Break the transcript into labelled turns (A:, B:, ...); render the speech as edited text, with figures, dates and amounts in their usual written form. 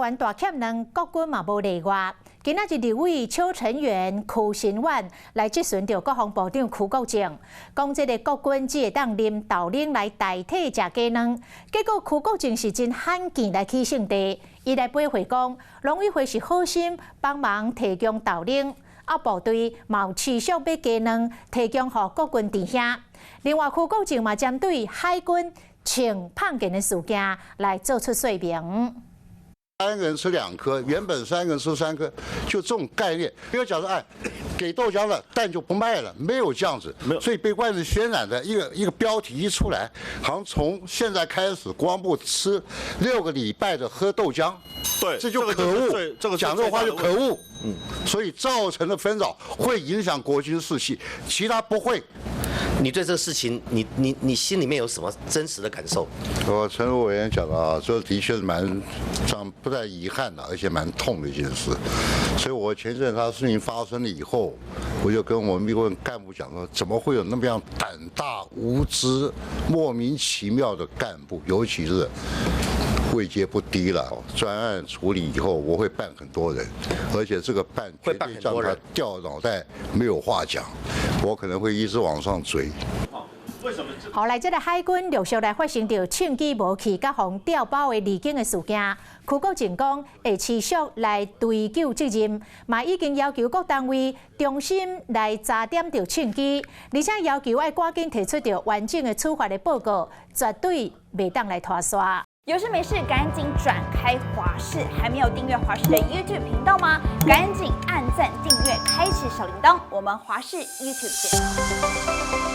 A: 灣大欠卵，國軍嘛無例外。今仔日立委邱臣遠、柯新遠來質詢著國防部長邱國正，講這个國軍只會當啉豆奶來代替食雞卵，結果邱國正是真罕見來起性地，伊來駁回講，農委會是好心幫忙提供豆奶，啊部隊嘛有持續買雞卵提供予國軍佇遐。另外，邱國正嘛針對海軍銃碰電的事件來做出說明。
B: 三個人吃兩顆，原本三個人吃三顆，就這種概念。沒有講說，哎，給豆漿了，蛋就不賣了，沒有這樣子。沒有，所以被外面渲染的一個一個標題一出來，好像從現在開始，國防部吃6個禮拜的喝豆漿，這就可惡。這個講這個話就可惡。所以造成的紛擾會影響國軍士氣，其他不會。
C: 你對這個事情，你心裡面有什麼真實的感受？
B: 我陳如委員講的啊，這的確是蠻讓不但遺憾的，而且蠻痛的一件事。所以我前陣他事情發生了以後，我就跟我們一個幹部講說，怎麼會有那麼樣膽大無知、莫名其妙的幹部，尤其是位階不低了。專案處理以後，我會辦很多人，而且這個辦絕對讓他掉腦袋，沒有話講。我可能會一直往上追。
A: 後來，這个海軍陸續來發生著銃機無去，佮予調包的離境的事件。邱國正講會持續來追究責任，嘛已經要求各單位重新來查點著銃機，而且要求愛趕緊提出著完整的處罰的報告，絕對袂當來拖沙。
D: 有事沒事趕緊轉開華視，還沒有訂閱華視的 YouTube 頻道嗎？趕緊按讚訂閱，開啟小鈴鐺。我們華視 YouTube 見。